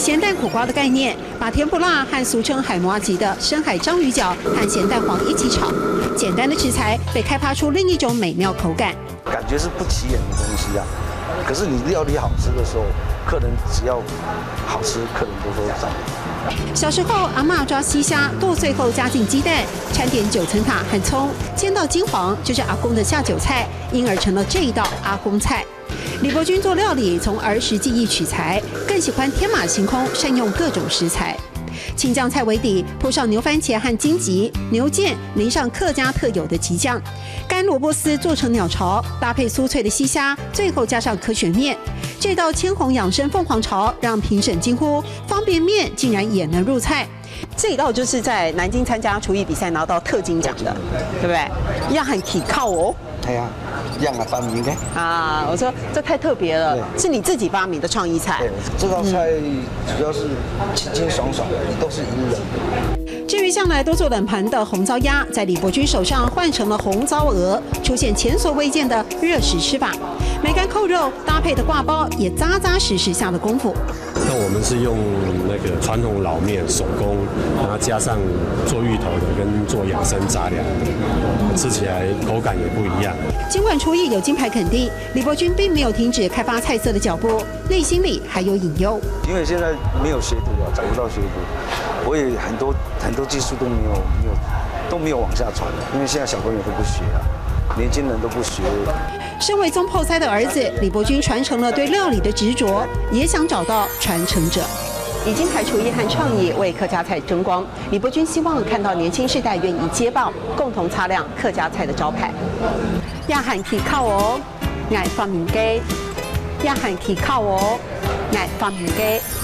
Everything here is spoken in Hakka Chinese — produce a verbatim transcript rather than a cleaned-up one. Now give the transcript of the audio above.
鹹蛋苦瓜的概念，把甜不辣和俗稱海麻吉的深海章魚腳和鹹蛋黃一起炒，簡單的食材被開發出另一種美妙口感。感觉是不起眼的东西啊。可是你料理好吃的时候，客人只要好吃，客人都说赞。小时候，阿嬷抓溪虾，剁碎后加进鸡蛋，掺点九层塔和葱，煎到金黄，就是阿公的下酒菜，因而成了这一道阿公菜。李伯钧做料理从儿时记忆取材，更喜欢天马行空，善用各种食材。青酱菜为底，铺上牛番茄和荆棘、牛腱，淋上客家特有的桔酱。干萝卜丝做成鸟巢，搭配酥脆的溪虾，最后加上科学面。这道千红养生凤凰巢让评审惊呼，方便面竟然也能入菜。这一道就是在南京参加厨艺比赛拿到特金奖的，对不对？要很可靠哦。哎呀，一样啊，发明的。啊，我说这太特别了，是你自己发明的创意菜。这道菜主要是清清爽爽的，都是鱼仁。至于向来都做冷盘的红糟鸭，在李伯钧手上换成了红糟鹅，出现前所未见的热食吃法。梅干扣肉搭配的挂包也扎扎实实下了功夫。那我们是用那个传统老面手工，然后加上做芋头的跟做养生杂粮的，吃起来口感也不一样。尽管厨艺有金牌肯定，李伯钧并没有停止开发菜色的脚步，内心里还有隐忧。因为现在没有学徒啊，找不到学徒，我也很多很多技术都没有没有都没有往下传了，因为现在小朋友都不学啊，年轻人都不学。身为总舖师的儿子，李伯钧传承了对料理的执着，也想找到传承者。以金牌厨艺和创意为客家菜争光，李伯钧希望看到年轻世代愿意接棒，共同擦亮客家菜的招牌。也很可靠哦，爱发明家。也很可靠哦，爱发明家。